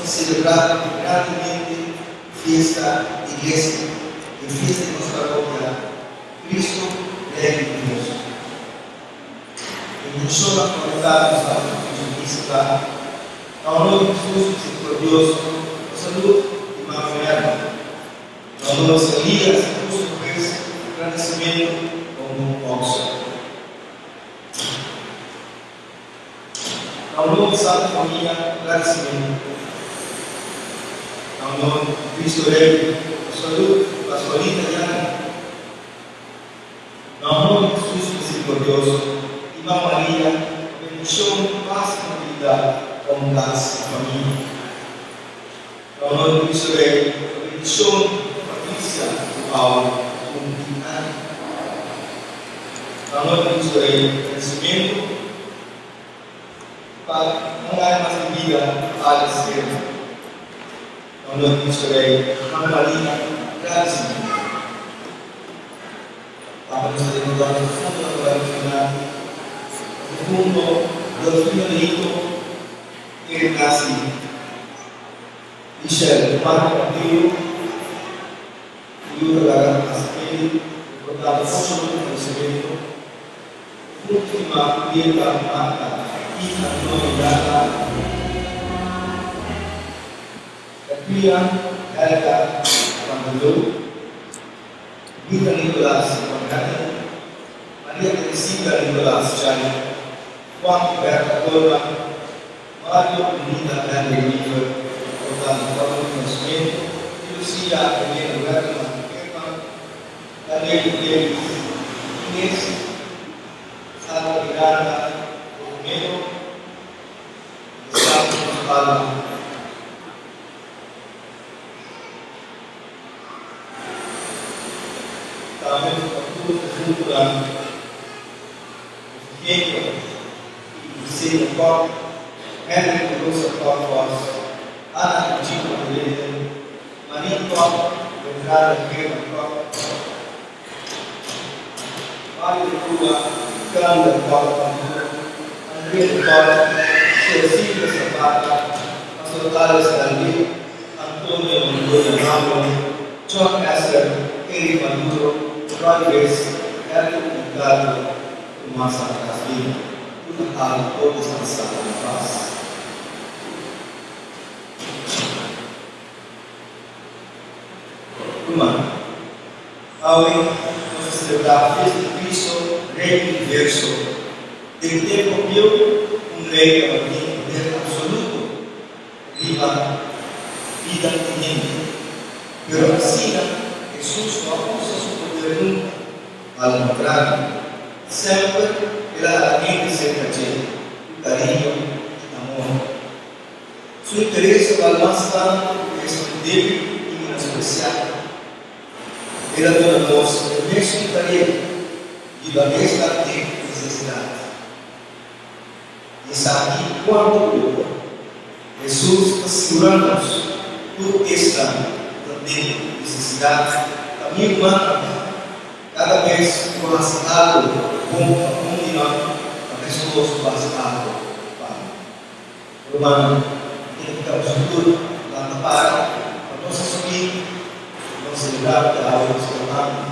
celebra grandemente fiesta di Iglesia, e fiesta di nos parokia, Cristo Rey di Universo. Bendición na conecta nos ta cu misa ta na honor di Jesus Misericordioso pa salud di Mama Merna. Na honor di San Elias y tur su mujeres agradecimento pa un bon boxer. Na honor di Santa Famia agradecimento. Na honor di Cristo Rey pa salud di Pascualita Yana. Na honor di Jesus Misericordioso y Mama Maria pa bendicion, paz y tranquilidad pa un cas y famia. Na honor di Cristo Rey pa bendicion di Patricia cu awe ta cumpli aña. Na honor di Cristo Rey agradecimento pa un aña mas di bida pa Alex Herman. Na honor di Cristo Rey Mama Maria agradecimento. Papa nos ta rekordá nos profundo na lugar di final, profundo Delfino Leito, Eric Nasi, Michel Marco Monteiro, ku yu ta laga hasi peli, rekordá nos ocho di falesimentu, profundo stimá Julieta, Marta i Antonio Yata, Katia, Helga, Vandalou. Rita Nicolas Van Hetten, Maria Teresita Nicolas Chai, Juan Berta Colman, Mario y Rita Henry Wever, portando cuatro di nacimento, y Lucia Elena Werleman Geerman, Daniel Davis Inés, Sandra Miranda Olmedo, Gustavo Palma. Tambe nos ta tur defuntonan, Eugenio y Vicente Kok, Henry y Rosa Kok Vos, Ana y Chico van Linden, Marie Kok, Bertrada y Herman Kok, Mario de Cuba, Candida Kok van Hoek, Andrea de Kok, Cecilia Zapata, Pastor Alex Dalí, Antonio Montoya Mauro, John Esser, Eric Maduro, Roy Wes, Erwin Pintado, Tomasa Castillo. Tur ta hala por descansá na pas. Ruman, awe nos ta selebrá Fiesta di Cristo, Rey di Universo. Den tempo bieu, un rey tabatin poder absoluto riba bida di hende. Pero asina Hesus no a usa su poder nunka. Al kontrario, semper el a hala hende serka dje ku kariño i amor. Su interes a bal mas tantu ku esun débil i menospresiá. El a duna nos e mesun tarea, biba esnan den nesesidat. Esaki cuanto cu bo por. Hesus ta sigura nos, Tur esnan cu ta den necesidad ta mi ruman tambe. Cada bes cu bo haci algo bon pa un di nan, ta mescos cu bo haci algo pa mi. Rumannan, mi ta invita boso tur lanta para pa nos a subi y nos celebra cu awe nos ta lanta.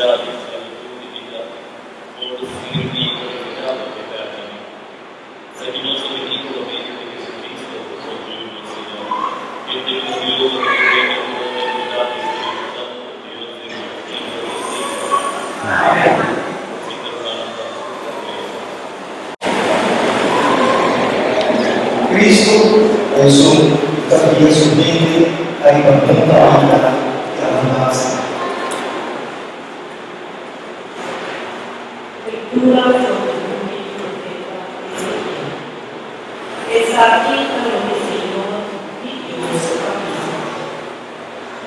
lugá di sklabitut di piká, por sirbi glorifikado e pèrdènan. Esaki nos ta pidi por medio di Jesucristo, bo Yu, nos Señor, kende ku glorioso ta reina ku bo den unidat di Spiritu Santo, Dios den nos siglo di siglonan. Amen. Sinta rumannan pa skucha Cristo. Cristo ta esun ku ta guia su hende ariba bon kaminda di abundansia. Lectura for di buki di profeta Ezekiel. Esaki ta loke Señor, mi Dios, a bisa,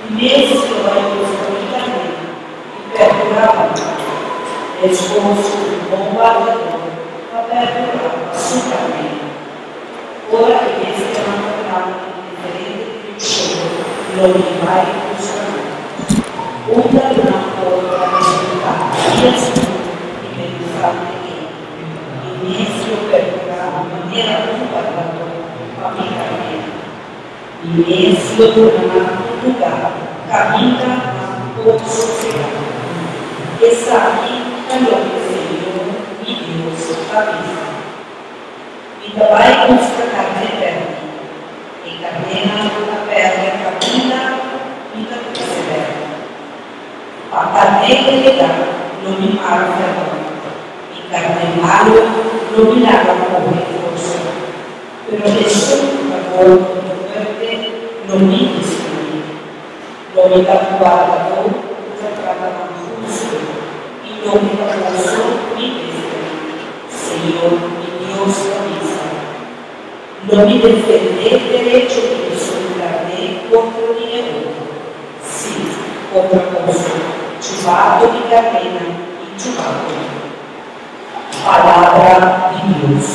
Mi mes lo bai buska mi karnera i pèrkurá pa nan, meskos ku un bon wardador ta pèrkurá pa su karnera. Ora e bestianan ta plama den diferente direkshon, lo mi bai buska nan. Unda ku nan por ta resultá dia sigur i menasante ei, mi mes lo perkurá manera un wardadó pa mi karnera. Mi mes lo duna nan un lugá kaminda nan por sosegá. Esaki ta loke Señor mi Dios ta bisa. Mi ta bai buska karné pèrdí. E karnénan ku a pèrdè kaminda, mi ta trese bèk. Pa karné heredá lo mi mara fèròn, i karné malu lo mi laga kohe forsa. Pero esun ku ta gordo i fuerte lo mi destruí. Lo mi ta un wardadó ku ta trata nan hustu, i loke ta boso mi mester, Señor mi Dios ta bisa. Lo mi defendé derecho di esun karné kontra di e otro, sí, kontra boso, chubato di karnénan i chubatonan. Palabra di Dios.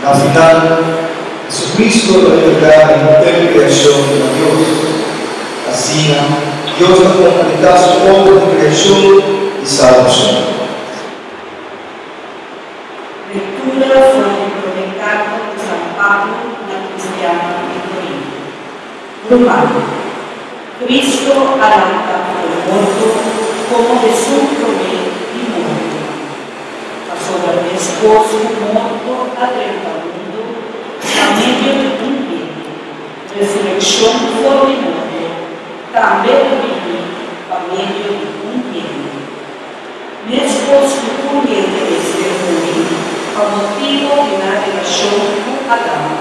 Na final, Jesucristo lo entregá henter kreashon na Dios. Asina, Dios ta kompletá su obra di kreashon i salbashon. Lectura for di promé carta di San Pablo. Pablo na kristiannan di Korinto, Rumannan, Kristu a lanta for di morto komo esun promé di mortonan. Pasobra meskos ku morto a drenta mundu pa medio di un hende, resurekshon for di morto tambe lo bini pa medio di un hende. Meskos ku tur hende mester muri pa motibu di nan relashon ku Adam,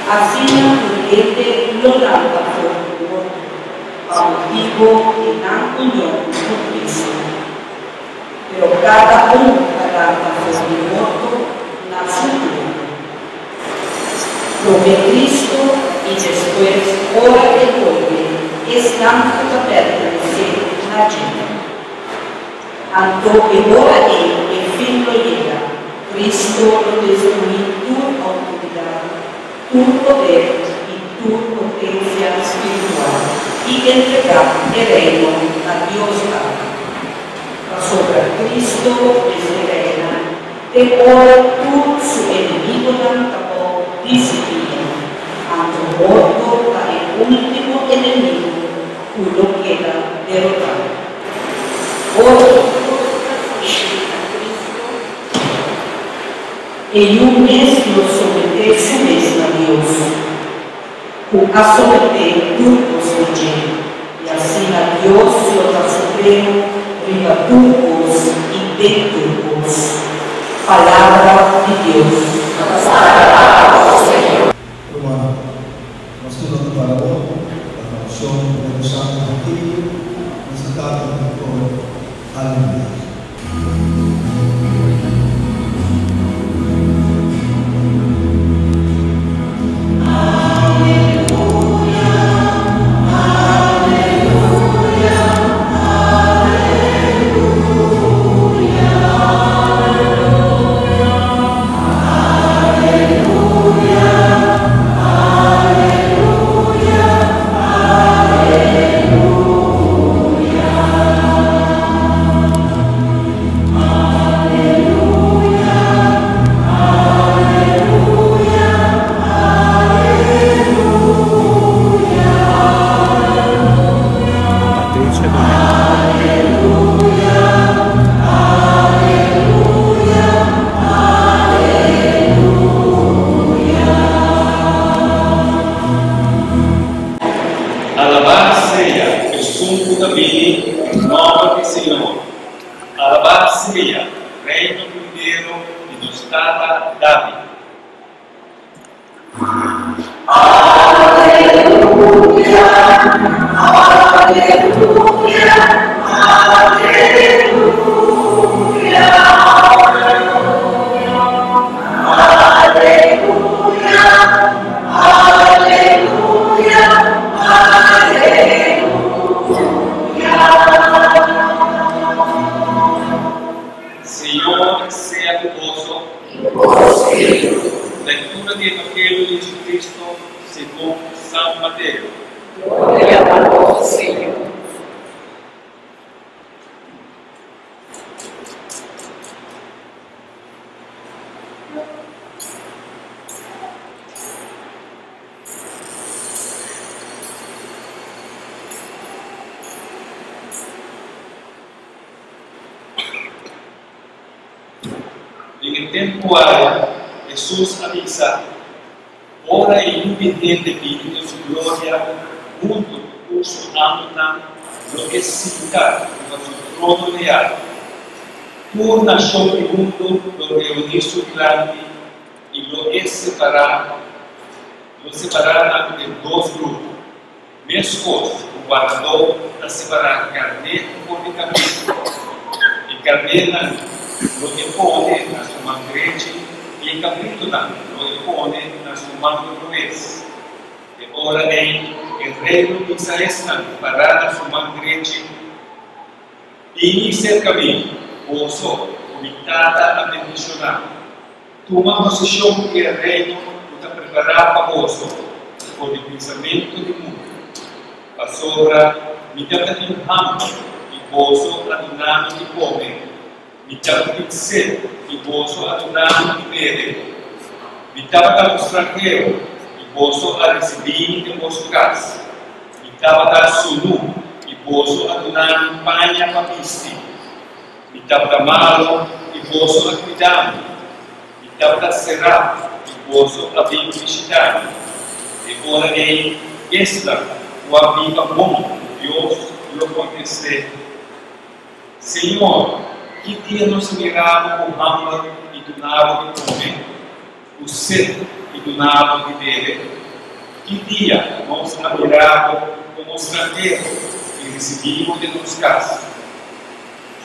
asina tur hende lo lanta for di morto pa motibu di nan union ku Kristu. Pero kada un ta lanta for di morto na su turno. Promé Kristu i despues ora E bolbe esnan ku ta pertenesé na dje. Anto e ora ei e fin lo yega, Kristu lo destruí tur outoridat, tur poder i tur potensia spiritual i entregá e Reino na Dios Tata. Pasobra Kristu mester reina te ora tur su enemigonan ta bou di su pia. Anto morto ta e último enemigo ku lo keda derotá. Ora ku tur ta sometí na Kristu, e Yu mes lo someté su mes na Dios, ku a someté tur kos na dje, i asina Dios lo ta supremo riba tur kos i den tur kos. Palabra di Dios. Rumannan, nos tur no ta para bon pa ta orashon ku Beto Santu kontinuo nos ta Tata di tur. Aleluya. Patricia Domingo. Alabá sea Esun ku ta bini den nòmber di Señor! Alabá sea Reino binidero di nos tata David! Señor sea ku boso. Lectura di Evangelio di Jesucristo segun San Mateo. Gloria na bo, Señor. Den e tempu ai, Hesus a bisa, Ora e Yu di hende bini den su gloria huntu ku tur su angelnan, lo e sinta riba su trono real. Tur nashon di mundu lo reuní su dilanti i lo e separá lo separá nan den dos grupo. Meskos ku wardadó ta separá karné for di kabritu, e karnénan lo e pone na su man drechi i e kabritunan lo e pone na su man robes. E ora ei e rei lo bisa esnan pará na su man drechi, Bini serka mi, boso ku mi Tata a bendishoná. Tuma poseshon di e Reino ku ta prepará pa boso for di kuminsamentu di mundu. Pasobra mi tabatin hamber i boso a duna mi di kome, mi tabatin set i boso a duna mi di bebe. Mi tabata un stranhero, i boso a risibí mi den boso kas. Mi tabata sunú, i boso a duna mi paña pa bisti. Mi tabata malu, i boso a kuida mi. Mi tabata será, i boso a bin bishitá mi. E ora ei, esnan ku a biba bon ku Dios lo kontest'é, Señor, ki dia nos a mira bo ku hamber i duna bo di kome, ku set i duna bo di bebe? Ki dia nos a mira bo komo stranhero i risibí bo den nos kas,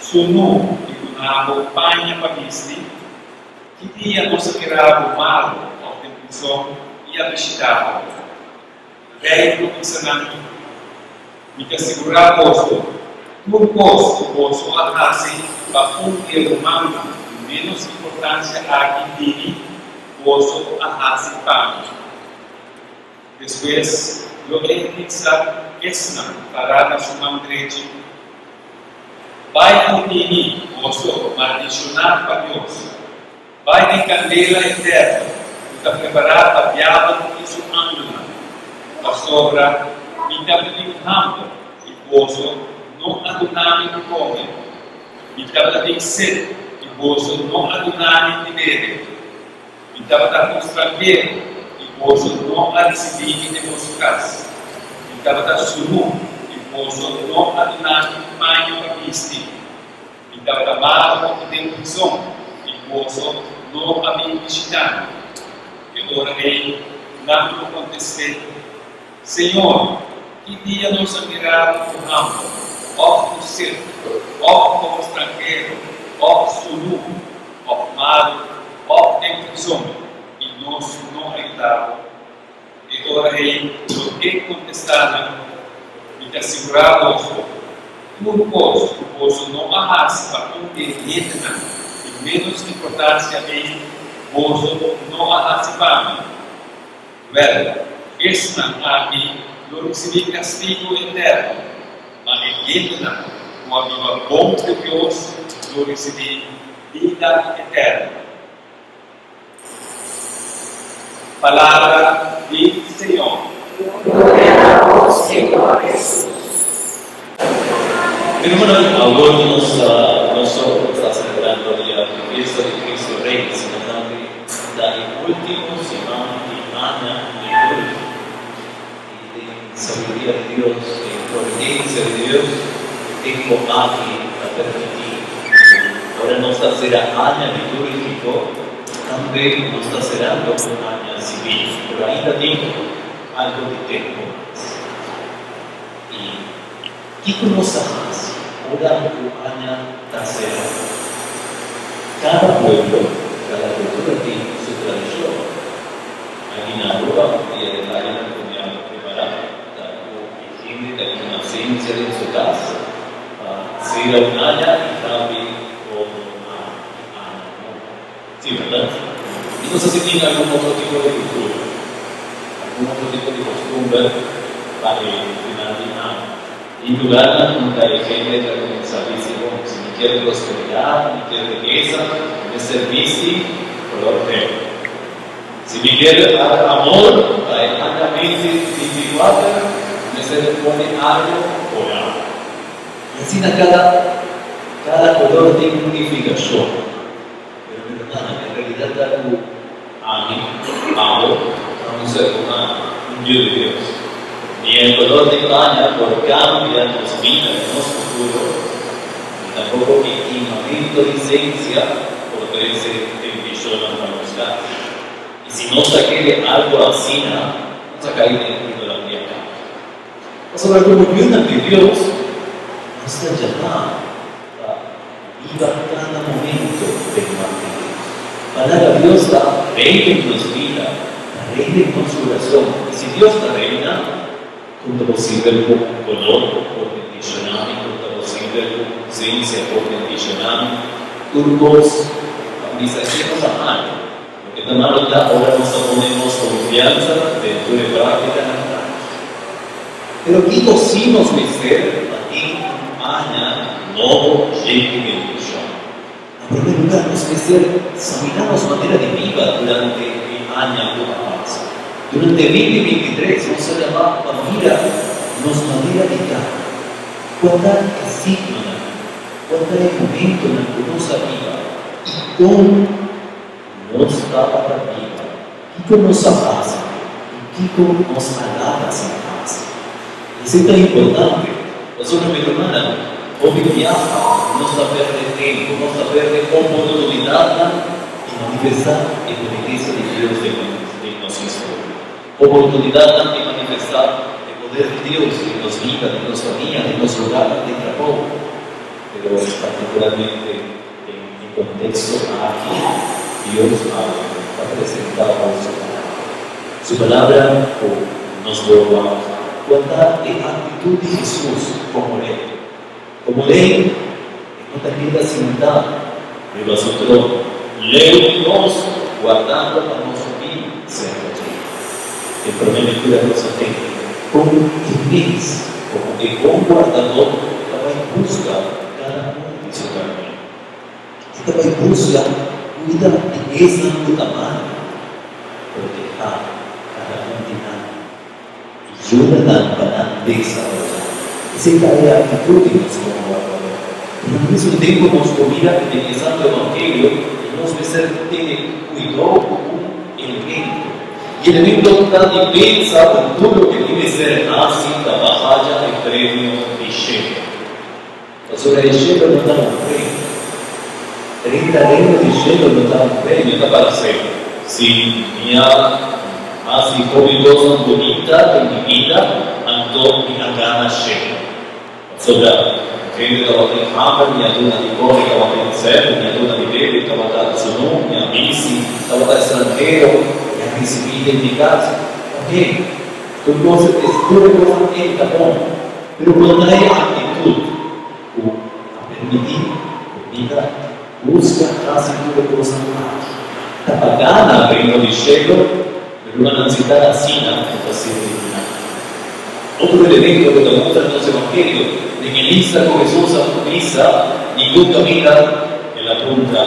sunú i duna bo paña pa bisti? Ki dia nos a mira bo malu òf den prizon i a bishitá bo? Rei lo bisa nan, Mi ta sigurá boso, tur kos ku boso a hasi pa un di e rumannan di ménos importansia aki di mi, boso a hasi pa mi. Despues lo e bisa esnan pará na su man drechi, Bai for di mi, boso maldishoná pa Dios! Bai den kandela eterno ku ta prepará pa diabel i su angelnan, pasobra mi tabatin hamber i boso no a duna mi di kome, mi tabatin set i boso no a duna mi di bebe, mi tabata un stranhero i boso no a risibí mi den boso kas, mi tabata sunú i boso no a duna mi paña pa bisti. Mi tabata malu i den prizon, i boso no a bin bishitá mi. E ora ei nan lo kontest'é, Señor, ki dia nos a mira bo ku hamber, òf ku set, òf komo stranhero, òf sunú, òf malu, òf den prizon, i nos no a yuda bo? E ora ei lo e kontestá nan, Mi ta sigurá boso, tur kos ku boso no a hasi pa un di e hendenan di ménos importansia ei, boso no a hasi pa mi. Wèl, esnan aki lo risibí kastigu eterno, ma e hendenan ku a biba bon ku Dios lo risibí bida eterno. Palabra di Señor. Gloria na bo, Señor Hesus. Mi hermanonan, awor ku nos ta no solo ta selebrando dia di fiesta di Cristo Rey, sino tambe ta e ultimo siman di aña litúrgico. I den sabiduria di Dios, den providencia di Dios, e tempo aki ta permití ku ora nos ta sera aña litúrgico, tambe nos ta serando un aña civil, pero ainda tin algo di tempo mas. I kiko nos ta hasi ora ku aña ta sera? Kada pueblo, kada kultura tin su tradishon. Aki na Aruba, un di e detayenan ku mi a prepará ta ku e hende ta kima sensia den su kas pa sera un aña i tambe otro aña nobo. Sí, bèrdat? Mi no sa si tin algun otro tipo di kultura, algun otro tipo di kostumber pa e final di aña. Tin lugarnan unda e hende ta kuminsá bisti, Bon, si mi kier prosperidat, mi kier rikesa, mi mester bisti kolor verde. Si mi kier amor pa e aña 2024, mi mester pone algu korá. I asina kada kada kolor tin un nifikashon. Pero mi rumannan, e realidat ta ku ami, abo, ta un ser humano, un yu di Dios. Ni e kolor di paña por kambia nos bida ni nos futuro, ni tampoko e kimamentu di sensia por trese bendishonnan pa nos kas. I si nos ta kere algu asina, nos a kai den idolatria kaba. Pasobra komo yunan di Dios, nos ta jamá pa biba kada momento den man di Dios. Pa laga Dios ta Rei den nos bida, ta Rei den nos kurason. I si Dios ta reina, kon ta posibel ku dolor por bendishoná mi? Kon ta posibel ku ousensia por bendishoná mi? Tur kos pa bisa ke nos a haña. Loke ta malo ta ora nos ta pone nos konfiansa den tur e práktikanan aki. Pero kiko si nos mester pa tin un aña nobo yen di bendishon? Na promé lugá nos mester saminá nos manera di biba durante e aña. aña ku a pasa. Durante 2023 nos a yama pa mira nos manera di ta, kua ta e signonan, kua ta e momentonan ku nos a biba i kon nos tabata biba, kiko nos a hasi i kiko nos a laga sin hasi. Esei ta importante, pasobra mi rumannan, hopi biaha nos ta pèrdè tempu, nos ta pèrdè oportunidatnan di manifestá e bunitesa di Dios den nos historia, oportunidatnan di manifestá e poder di Dios den nos bida, den nos famia, den nos lugarnan di trabou, pero partikularmente den e konteksto aki, Dios awe ta presentá bo Su Palabra. Su Palabra ku nos por wak kua ta e aktitut di Hesus komo Rei. Komo Rei, e no ta keda sintá riba su trono, leu di nos, wardando pa nos bin serka dje. E promé lektura nos a tende kon e mes, komo e bon wardadó, ta bai buska kada un di su karné. E ta bai buska kuida di esnan ku ta mal, protehá kada un di nan i yuda nan pa nan desaroyá. Esei ta e aktitut di nos komo wardadó. Pero na mesmu tempu nos por mira den e Santu Evangelio i nos mester tene kuidou ku un elemento. E elemento ta di pensa ku tur loke mi mester hasi ta pa haja e premio di shelu. Pasobra e shelu no ta un premio. 30 reino di shelu no ta un premio, ta parse si mi a hasi hopi kosnan bunita den mi bida, anto mi a gana shelu. Pasobra hende tabatin hamber, mi a duna di kome, tabatin sèt, mi a duna di bebe, tabata sunú, mi a bisti, tabata estranhero, mi a risibí den mi kas. Oke, tur kos, tur e kosnan ei ta bon. Pero bo ta e actitud cu a permiti cu mi ta busca haci tur e cosnan aki. Ta pa gana Reino di Cielo, pero lo nan si ta asina no ta sirbi di nada. Otro elemento cu ta mustra nos Evangelio den e lista cu Jesus a bisa ningun caminda, el a puntra,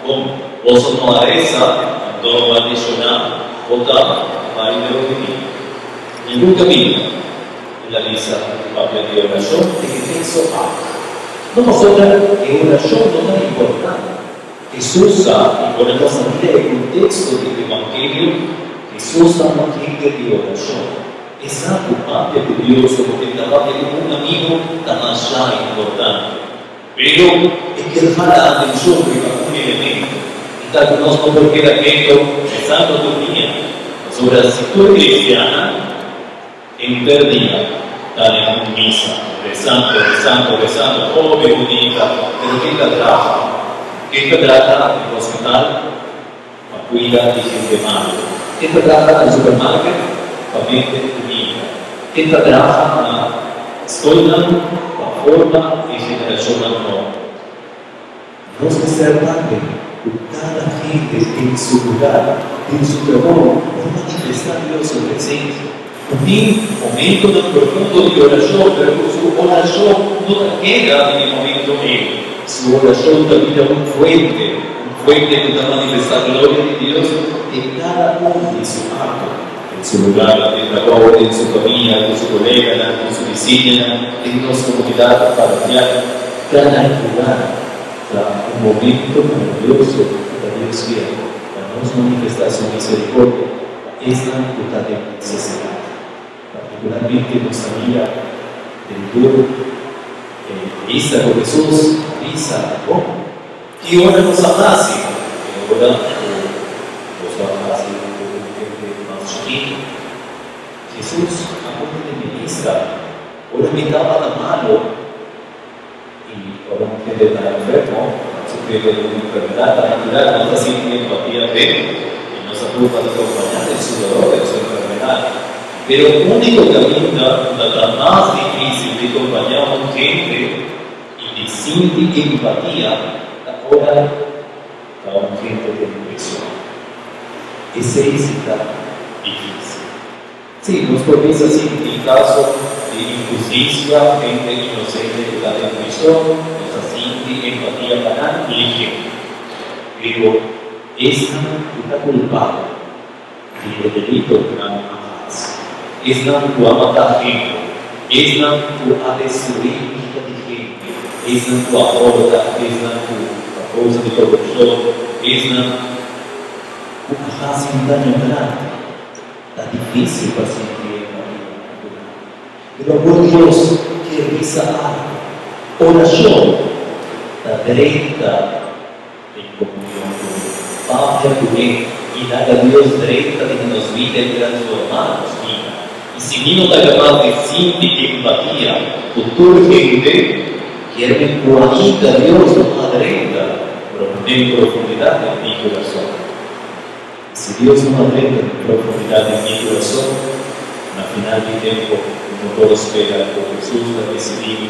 Bon, boso no a reza, anto maldiciona bo ta bai leu di mi. Ningun caminda. El a bisa papia di orashon den e teksto aki. No pasobra e orashon no ta importante. Hesus sa, i ora nos a mira e konteksto di Evangelio, Hesus ta un hende di orashon. E sa ku papia ku Dios komo ke ta papia ku un amigu ta masha importante. Pero e kier hala atenshon riba un elemento, i ta ku nos no por keda keto pensando tur dia, pasobra si tur kristiannan, Henter dia ta den un misa, rezando, rezando, rezando, hopi bunita, pero ken ta traha? Ken ta traha den hospital pa cuida di hende malo? Ken ta traha na supermarket pa bende cuminda? Ken ta traha na scolnan pa forma e generacionnan nobo? Nos mester tambe ku kada hende den su lugar, den su trabou, por manifestá Dios su presensia. Ku tin momentonan profundo di orashon, pero ku su orashon no ta keda den e momento ei. Su orashon ta bira un fuente, un fuente ku ta manifestá gloria di Dios den kada un di su akto, den su lugar, den trabou, den su famia, ku su koleganan, ku su bisiñanan, den nos komunidat parokial. Cada lugar ta un momento maraviyoso cu ta Dios kier pa nos manifesta su misericordia pa esnan cu ta den necesidad. Particularmente nos ta mira den tur e lista cu Jesus a bisa bon. Ki ora nos a haci? E ora cu nos a haci cu un hende mas chikito. Jesus a pone den e lista ora mi tabata malo. I ora un hende ta enfermo, ta sufriendo di un enfermedad, ta natural nos ta sinti empatia p'e i nos ta purba di kompañá den su dolor, den su enfermedad. Pero úniko kaminda unda ta mas difísil di kompañá un hende i di sinti empatia ta ora ta un hende den prison. Esei si ta difísil. Sí, nos por bisa si tin kaso di inhustisia, hende inosente ku ta den prison, nos ta sinti empatia pa nan i lig'é. Pero esnan ku ta kulpabel, Di e delito ku nan a hasi. Esnan ku a mata hende, esnan ku a destruí bida di hende, esnan ku a hòrta, esnan ku pa kousa di korupshon, esnan ku a hasi un daño grandi. Ta difísil pa sinti empatia ku nan. Pero awor Dios kier bisa algu. Orashon ta drenta den komunion ku Papia kuné i laga Dios drenta den nos bida i transformá nos bida. I si mi no ta kapas di sinti empatia ku tur hende, kier men ku ainda Dios no a drenta den profundidat den mi kurason. I si Dios no a drenta den profundidat den mi kurason, na final di tempu mi no por spera ku Hesus ta risibí mi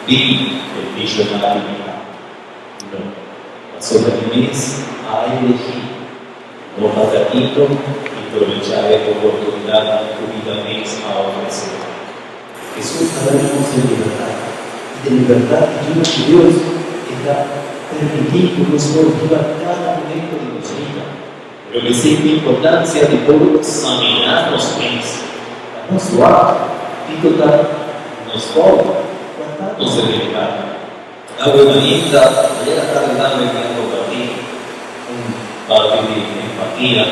bin bendishoná di mi Tata. No, pasobra mi mes a elegí no paga tito i probechá e oportunidatnan ku bida mes a ofresé. Hesus a duna nos e libertat, i den libertat di Yunan di Dios e ta permití ku nos por biba kada momento di nos bida. Pero mester tin importansia di por saminá nos mes, pa nos wak kiko ta nos forma, kua ta nos debilidat. Awe mainta, ayer atardi tambe mi a kompartí un parti di empatia.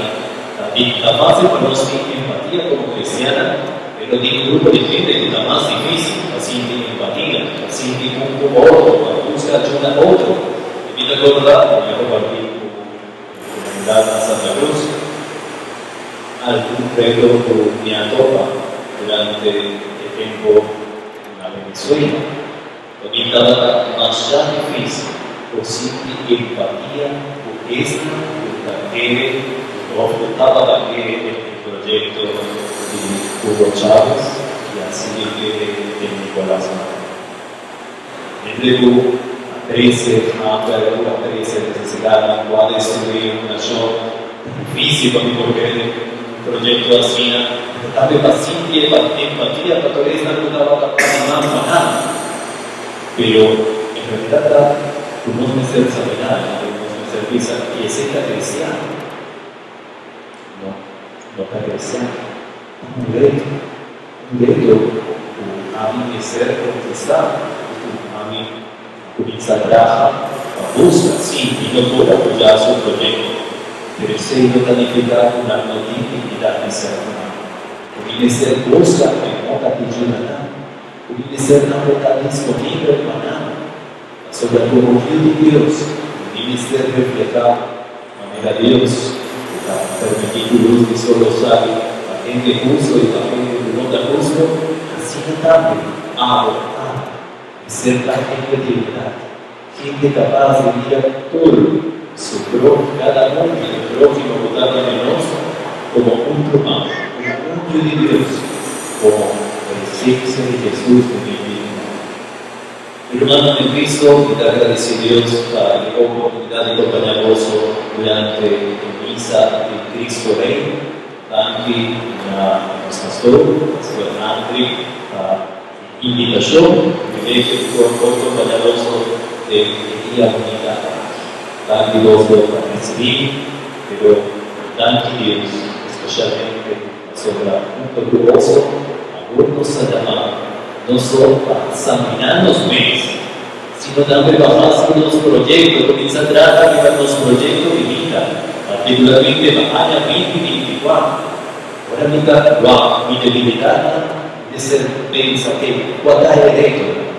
Ta ta fásil pa nos tin empatia komo kristiannan, pero tin un grupo di hende ku ta mas difísil pa sinti empatia, pa sinti un ku otro, pa buska ayuda otro. I mi ta korda ku mi a kompartí ku e komunidat na Santa Cruz algun reto ku mi a topa durante e tempu na Venezuela. Pa mi tabata masha difísil por sinti empatia ku esnan ku ta kere òf ku tabata kere den e proyekto di Hugo Chávez i a sigui kere den Nicolás Maduro. Hende ku a trese hamber, ku a trese nesesidatnan, ku a destruí un nashon, ta difísil pa mi por kere den un proyekto asina. Pero tambe pa sinti empatia pa tur esnan ku tabata animá pa nan. Pero en realidat ta ku nos mester examiná i ku nos mester bisa, I esei ta kristian? No, no ta kristian. Ta un reto, un reto ku ami mester konkistá i ku ami a kuminsá traha pa buska. Sí, mi no por apoyá su proyekto, pero esei no ta nifiká ku nan no tin dignidat di ser humano. Ku mi mester buska e moda di yuda nan, ku mi mester tambe ta disponibel pa nan. Pasobra komo Yu di Dios, mi mester reflehá manera Dios, ku ta permití ku lus di sol lo sali pa hende hustu i pa hende ku no ta hustu, asina tambe abo ta mester ta hende di bèrdat, hende kapas di mira tur su pro kada un di e próhimo ku ta den nos komo un ruman, komo un Yu di Dios, komo presensia di Hesus den e bida. Hermanonan den Cristo, mi ta agradeci Dios pa e oportunidad di compaña boso durante e misa di Cristo Rey. Danki na nos pastor, Pastor Andry, pa e invitacion, privilegio di por por compaña boso den e dia bunita aki. Danki boso pa ricibi mi, pero danki Dios especialmente pasobra hunto cu boso awor nos ta yama No solo pa saminá nos mes, sino tambe pa hasi nos proyekto, kuminsá trata riba nos proyekto di bida, partikularmente pa aña 2024. Ora mi ta wak mi debilidatnan, mi mester pensa ke kua ta e retonan,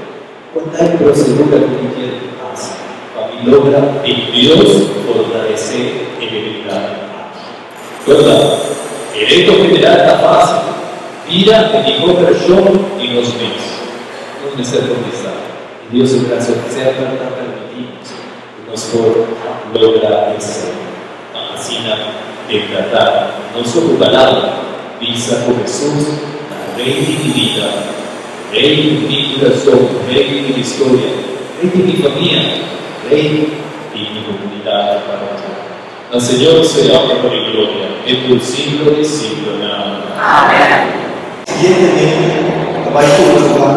kua ta e prosedura ku mi kier hasi pa mi logra den Dios fortalesé e debilidatnan aki. Verdad, e reto general ta fácil, bira e mihó vershon di nos mes. Nos mester konkistá, i Dios su grasia semper ta permití nos ku nos por logra esei. Pa asina deklará no so ku palabra, bisa ku Hesus ta Rei di mi bida, Rei di mi kurason, Rei di mi historia, Rei di mi famia, Rei di mi komunidat parokial. Na Señor sea honor i gloria te tur siglo di siglonan. Amen. Siguientemente ta bai tuma lugar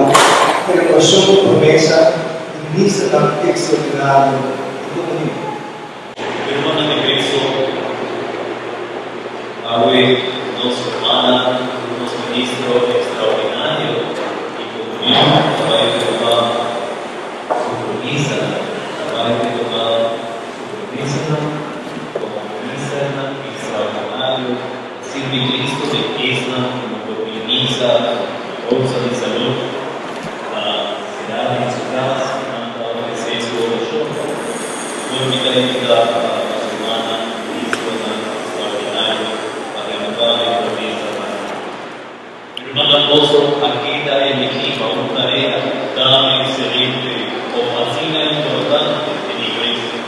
preparashon di promesa di ministernan ekstraordinario di komunion. Hermana di Cristo, awe. sirbi Cristo den esnan ku no por bin misa pa kousa di salud, ta será den su kas ku nan ta ofresé su orashon. Por mi ta invitá pa nos rumannan ministronan ekstraordinario pa renobá e promesa pa nan. Mi rumannan boso a keda eligí pa un tarea tan ekselente òf asina importante den iglesia.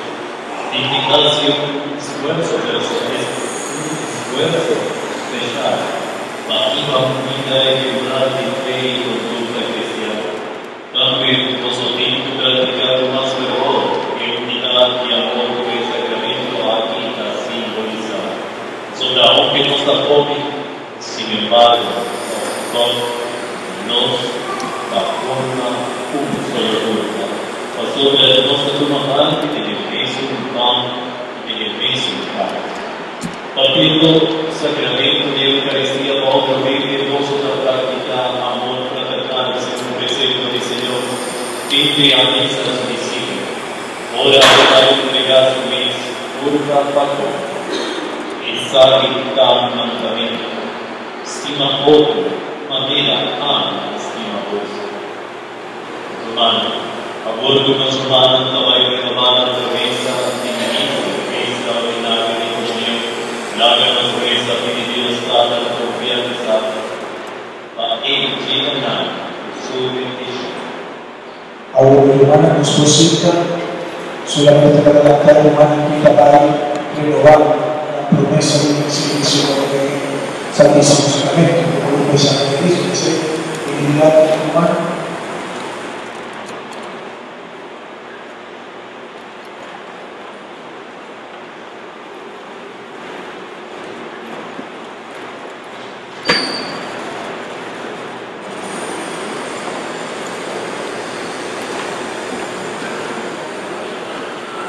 Tin di hasi un esfuerso pero un esfuerso speshal pa hiba un bida regular di fe i kondukta kristian. Tambe boso tin ku praktiká ku mas fervor e unidat i amor ku e sakramento aki ta simbolisá. Pasobra aunke nos ta hopi, Sin embargo, tòg nos ta forma un solo kurpa, pasobra nos ta tuma parti den e mesun pan i den e mesun kalis. Partiendo Sacramento di Eucaristia pa otro hende, boso ta praktiká amor fraternal segun precepto di Señor, Kende a bisa su disipelnan, Ora e ta entregá su mes kurpa pa kome. Esaki ta mi mandamentu, Stima otro manera ami a stima boso. Rumannan, awor ku nos rumannan ta bai renobá nan promesa di ministro ekstraordinario di komunion, laga nos resa pidi Dios Tata ku konfiansa pa E yena nan ku Su bendishon. Awor mi rumannan nos por sinta solamente pa delantá e rumannan ku ta bai renobá nan promesa di sirvisio komo den e Santísimo Sacramento. Bo por kuminsá na Cristo, p'esei bini dilanti mi rumannan.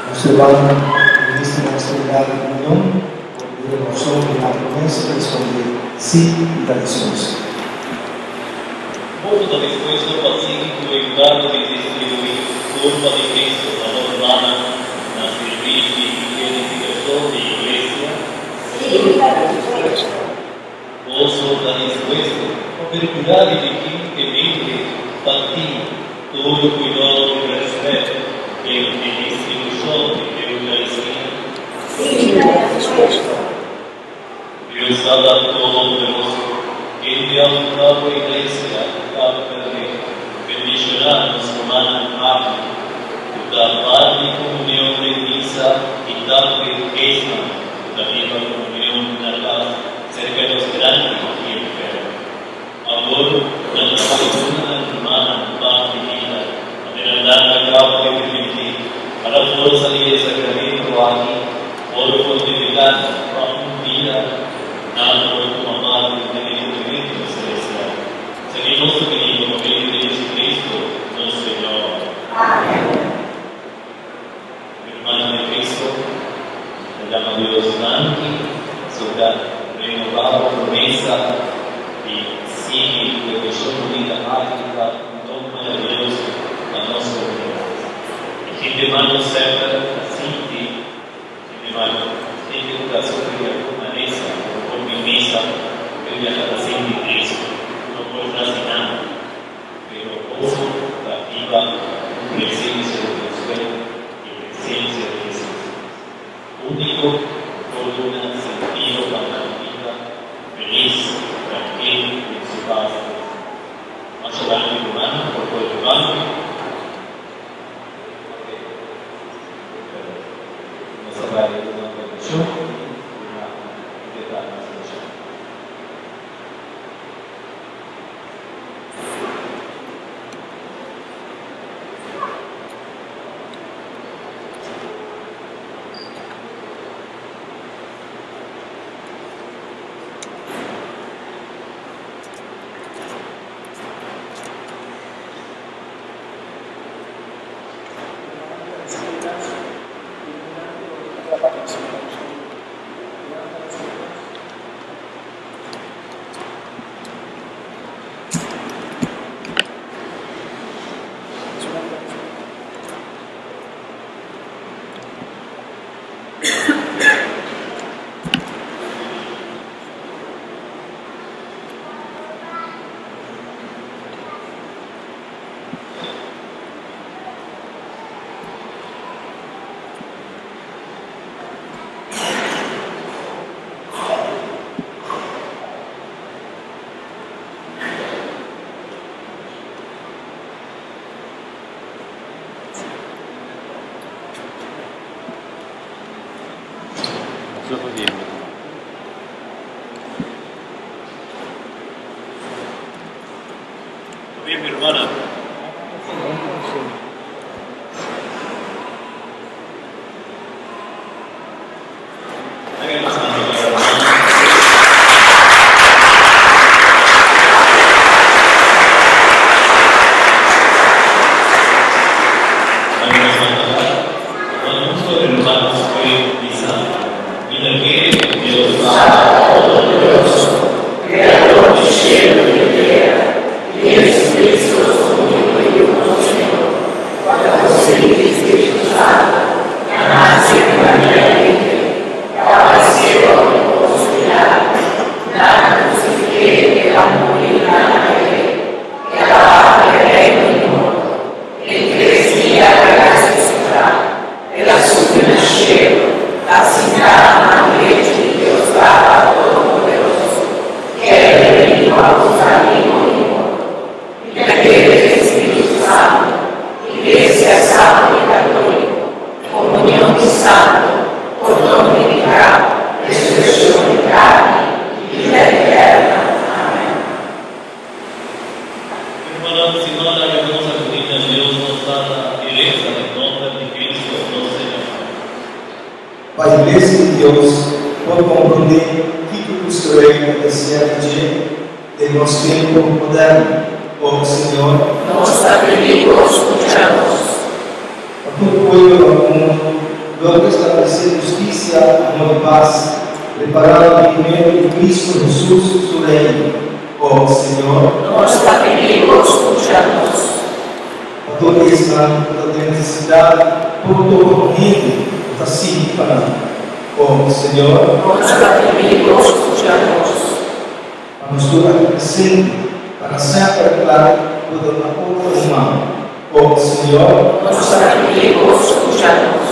Nos hermano ministronan extraordinario di comunion por duna renovacion di nan promesa y responde si y ta dispuesto. Boso ta dispuesto pa sigui ku e enkargo di distribuí kurpa di Cristo pa nos rumannan na sirbishi i edifikashon di Iglesia? Sí, mi ta dispuesto. Boso ta dispuesto pa perkurá diligente pa tin tur kuidou i rèspèt den e distribushon di Eukaristia? Sí, mi ta dispuesto. Dios Tata Todopoderoso, kende a fundá bo Iglesia ta perdé, bendishoná nos rumannan aki ku ta parti komunion den misa i tambe esnan ku ta hiba komunion na kas serka nos grandi i enfermo. Awor nan ta bai duna nan rumannan pan di bida, manera nan a kaba di primintí. Pa la forsa di e sakramento aki por fortifiká nan pa un dia nan por tuma parti den e kumplimentu selestial. Esaki nos ta pidi pa medio di Jesucristo, nos Señor. Amen. Mi rumannan den Cristo, ta yama Dios danki pasobra renobá bo promesa di sigui ku e mishon bunita aki ta un don maravioso pa nos komunidat. E hende malo semper ta sinti hende malo, hende ku ta sufri di algun malesa ku no por bin misa, pero ya ta sinti tristu ku no por hasi nada. Pero boso ta biba un presencia di consuelo y presencia di Jesus. Unico cu por duna sentido pa nan bida feliz, tranquil y en su paz personal. Masha danki rumannan por por levante. Nos ta bai duna bendicion y duna completá nos oracion. Pabien. Pabien, mi hermana. Hagan las manos, hermana. Creador di cielo e di terra, di Jesucristo, suo unico Figlio nostro Signore, quando conseguì il Spirito Santo, nato di Maria Virgine, da cielo nato crucifiche e a morire e a il regno di mondo, e crescia la società, e la sua nasceva, la sinta legge di Dio Padre Todo-Poderoso, che è venuto a usare il mondo, il potere del Spirito Santo, Iglesia Santa e Cattolica, comunione di Santo, cordone di peccato, resurrezione di carne, vita eterna. Amen. Hermanos y hermanas, que nos acompaña Dios nos da la herencia del nombre de Cristo, nuestro Señor. Pa e Iglesia di Dios por comprende kico Cristo Rey ta desea di dje den nos tempo moderno. O Señor, Nos ta pedimos, escúchanos. Pa tur pueblo del mundo logra establece husticia, amor y paz, preparado el primero de Cristo Jesús, su Rey. O Señor, Nos ta pedimos, escúchanos. Pa tur esnan cu tin necesidad, por tur hende, ta sigui pa nan. O Señor, Nos ta pedimos, escúchanos. Pa nos tur aki presente, para semper cla pa duna otro un man. O Señor, Nos ta pedimos, escúchanos.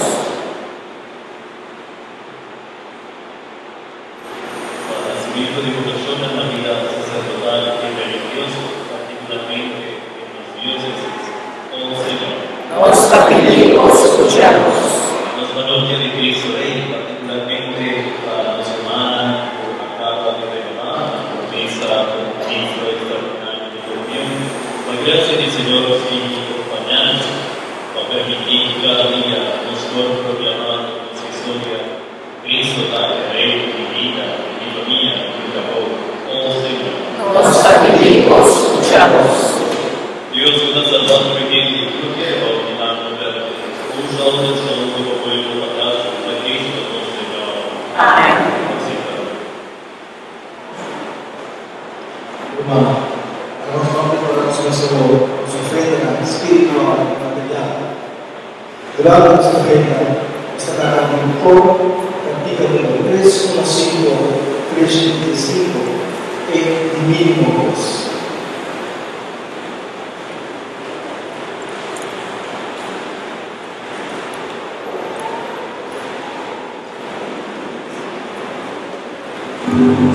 Para nacimiento de vocación en la vida sacerdotal y religiosa, particularmente en las diócesis, oh Señor. Nos ta pedimos, escúchanos. Nos parroquia de Cristo Rey, particularmente para nuestra hermana, por acaba de renovar la promesa con ministro extraordinario de comunión. La gracia del Señor sigue acompañando, va a permitir que cada día nos pueda proclamar nuestra historia. Cristo da el Rey de mi vida, de mi familia, de mi trabajo. Oh Señor. Nos ta pedimos, escúchanos. Dios que nos ha salvado viviente y que ordenando verde, usa un como pueblo para de Cristo nuestro Señor. Amén. Hermano, hagamos nombre por nuestra ofrenda espiritual y material. Durante nuestra ofrenda, está cantando un coro, cantica número 315, 325, e mínimo voz. Amen.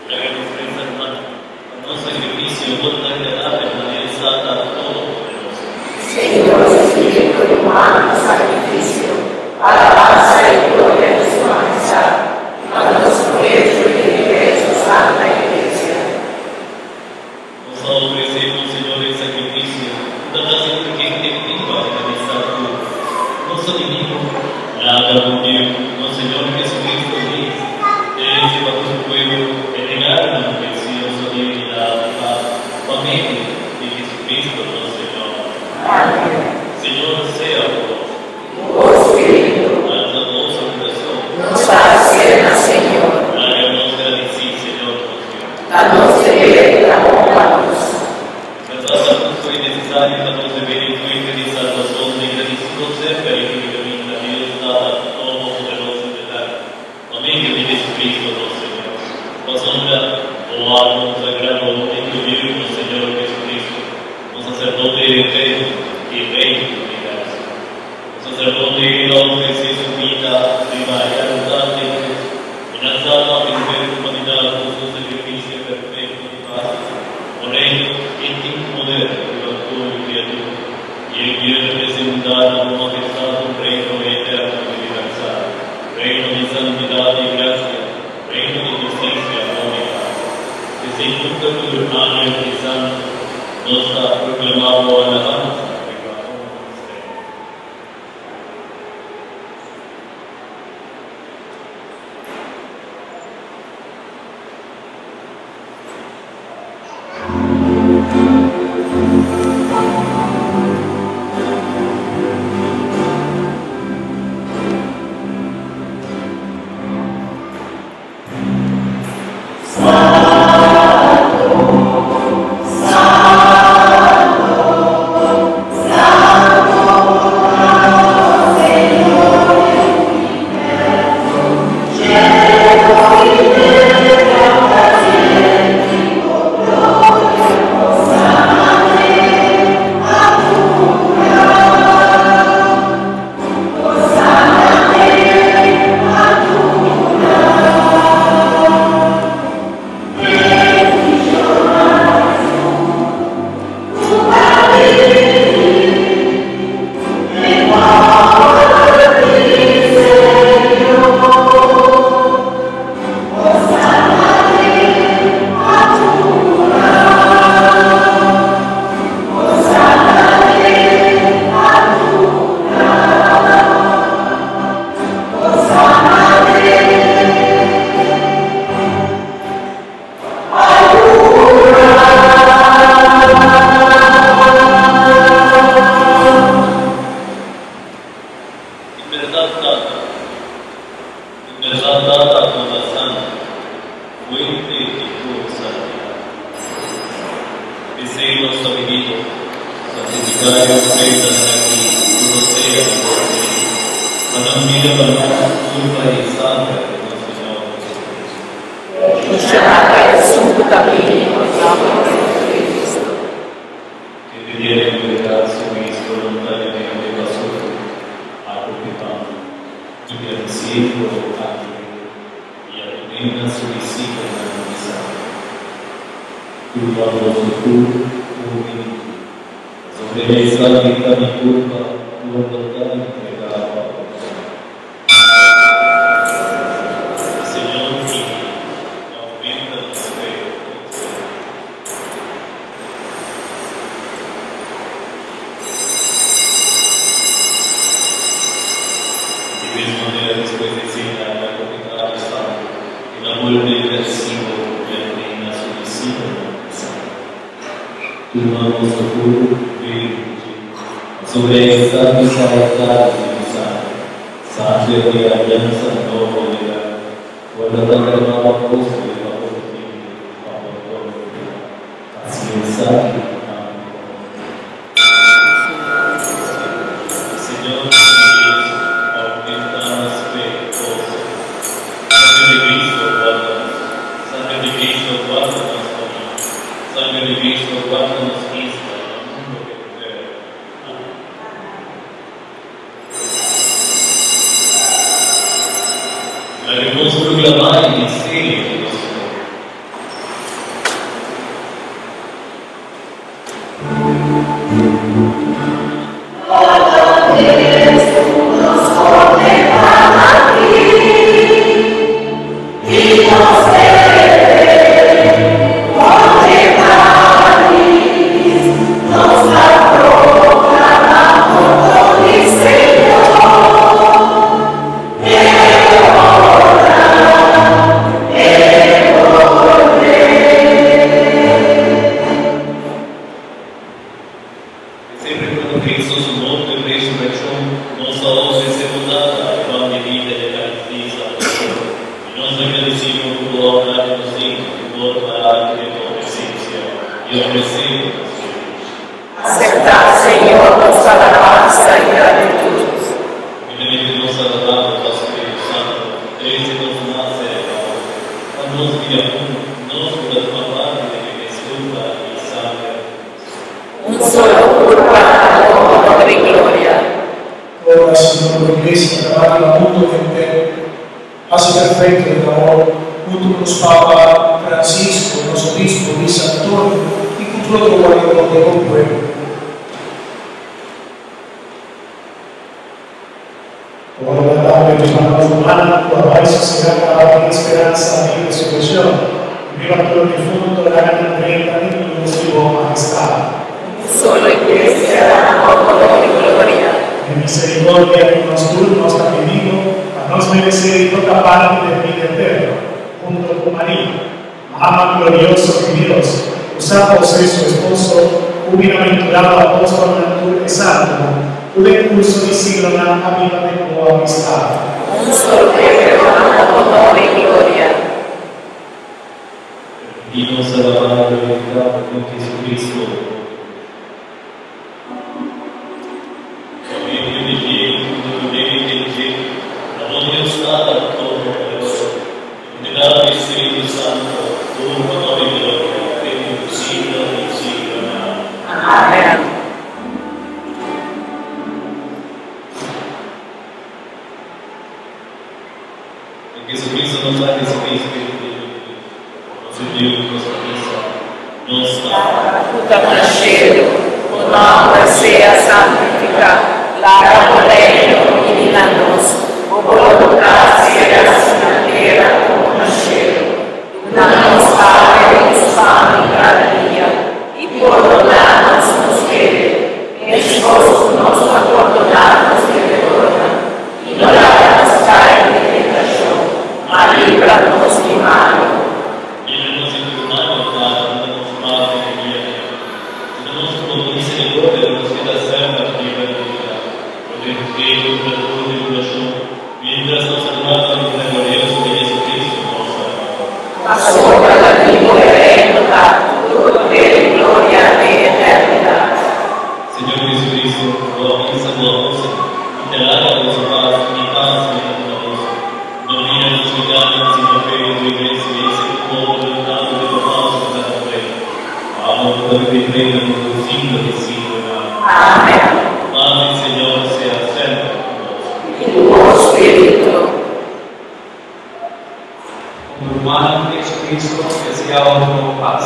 La ofrenda hermana, con un sacrificio por agradable a Dios Todopoderoso. Señor, recibe tu humano sacrificio, alabanza y gloria de su majestad, a nuestro provecho y de su santa iglesia. Nos ofrecemos, Señor, el sacrificio, dada gente viva de la amistad Nos unimos, nada con Dios, nos Señor Jesucristo, dice, ese bajo su pueblo, entregar la preciosa divinidad de paz, por medio de Jesucristo, nuestro Señor. Amén. Señor, sea con vos. Tu espíritu Alza vos el corazón. nos hace, Señor. Háganos grandecir, Señor, nuestro Dios. Danos de beber la boca luz. Verdad justo y necesario danos de ver y fuente de salvación de grandísimo cerca y únicamente a Dios dada todopoderoso de dar. Amén de Jesucristo nuestro Señor. Os honra, oh alma consagrado en tu Dios, Señor Jesucristo, un sacerdote eterno y Rey del universo. Un sacerdote que no ofrece su vida viva y altar de Dios, en la salva de la humanidad con su sacrificio perfecto y paz. Por ello, en ti poder de todo y criatura, y él quiere representar a tu majestad un reino eterno y universal, reino de santidad y gracia, reino de justicia, amor y paz. Que se junta con tu hermano el Santo, nos ha proclamado alabanza de cada uno de ustedes. Santo, Santo, fuente di tur santidat. P'esei nos ta pidi bo, santifiká e ofrendanan akí ku lo sea di bo Spiritu, pa nan bira pa nos kurpa i sanger di nos Señor Jesucristo. Bendishoná ta esun ku ta bini den nòmber di Jesucristo. Kende dia di entregá su mes voluntariamente pa sufri, a kohe pan, i gradisiendo a kibr'é, i a dun'é na su disipelnan, bisando, Tuma boso tur kome di dje, pasobra esaki ta mi kurpa ku lo ta entregá pa boso. Señor mi aumenta nos fe, oh Señor. Di mes manera despues di cena el a coge trago santo y na bolbe gradicibo y a dune na su discipelnan bisando, Tuma boso tur bebe di dje, pasobra esaki ta e cáliz di mi sangre, sangre di e aliansa nobo legal, cual lo ta dermá pa boso i pa hopi hende pa pordon di pecado. Haci esaki na mi memoria. Señor mi Dios, aumenta nos fe, oh Señor. Sangre di Cristo, guarda nos. Sangre di Cristo, guarda nos famia. Sangre di Cristo, guarda nos isla y mundo entero. Amen. Laga nos proclama e misterio di nos fe. P'esei rekordá Cristo su morto i resureccion, nos ta ofrecé bo Tata e pan di bida i e caliz di salbacion, i nos ta gradicí bo cu bo a haci nos digno di por para aki den bo presencia i ofrecé bo nos servicio. Aceptá, Señor, nos alabansa i gratitud. Humildemente nos ta rogá bo pa Spiritu Santo trece nos mas cerca bo, pa nos bira un, nos cu ta tuma parti den e mes curpa i sangre di Cristo. Un solo curpa na bo honor i gloria. Ora, Señor, bo Iglesia ta bati na mundo henter, haci perfecto den amor, hunto cu nos Papa Francisco, nos Obispo Luis Antonio y cu tur otro guardador den bo pueblo. Ora tambe riba nos rumannan ku a bai sosegá kaba den e speransa di resurekshon, i riba tur difunto laga nan drenta den lus di bo mahestat. Un solo Iglesia na bo honor i gloria. Tene misericordia ku nos tur, nos ta pidi bo, pa nos meresé di toka parti den bida eterno, hunto ku Maria, Mama glorioso di Dios, ku San José su esposo, ku bienaventurado apóstolnan tur e santunan, ku den kurso di siglonan a biba den bo amistad. Un solo Eterno, honor i gloria. I nos alabá i glorifiká bo den Jesucristo, bo Yu. Pa medio di dje, huntu ku dje i den dje, na bo Dios Tata Todopoderoso, i unidat di Spiritu Santo, tur honor i gloria te tur siglo di siglonan. Amen. En Jesucristo nos a recibi Spiritu di Dios, nos Dios, nos ta bisa, Nos Tata. Ku ta na shelu, bo nòmber sea santifiká, laga bo reino bini na nos, bo boluntat sea hasi na tera komo na shelu. Duna nos awe nos pan di kada dia, i pordoná nos nos debe, meskos ku nos ta pordoná nos debedornan, I no laga nos kai den tentashon, ma libra nos di malu. Libra nos di tur mal, o Tata, duna nos pas den e dia ei. Duna nos ku bo misericordia pa nos keda semper riba di bida, protegé kontra tur tribulashon, mientras nos ta warda e bida glorioso di Jesucristo, nos Salbador. Pasobra. vive y reina por los siglos de siglos. Amén. Paz del Señor sea siempre con vos. Y tu espíritu. Como hermano Jesucristo, que sea otro paz.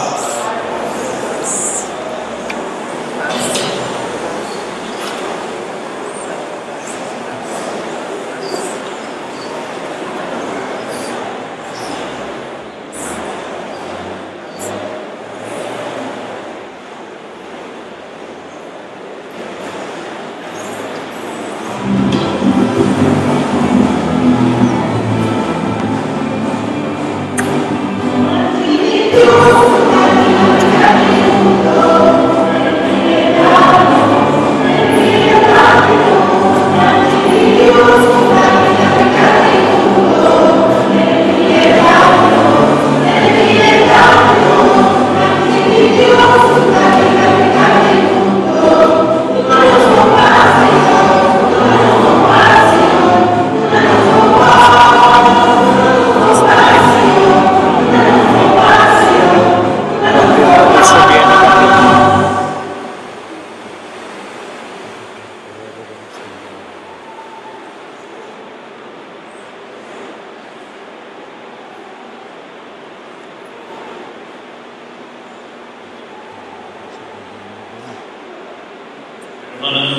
Hermana,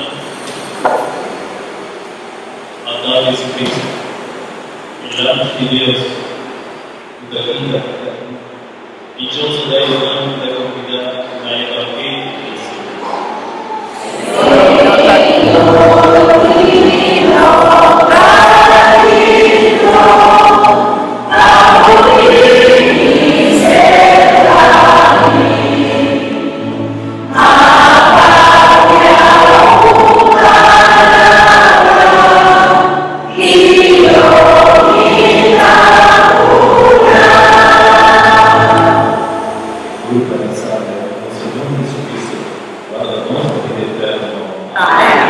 andad Jesucristo, el ángel de Dios, tu vida, dichoso de la de comunidad, la evangelio del Señor. Culpa de salve, Señor Jesucristo, guarda nostra vida eterna. Amén.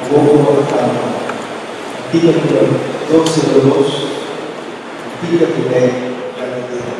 Tampoko a kaba. Kantika numero 202, Kantika di Rei Berdadero.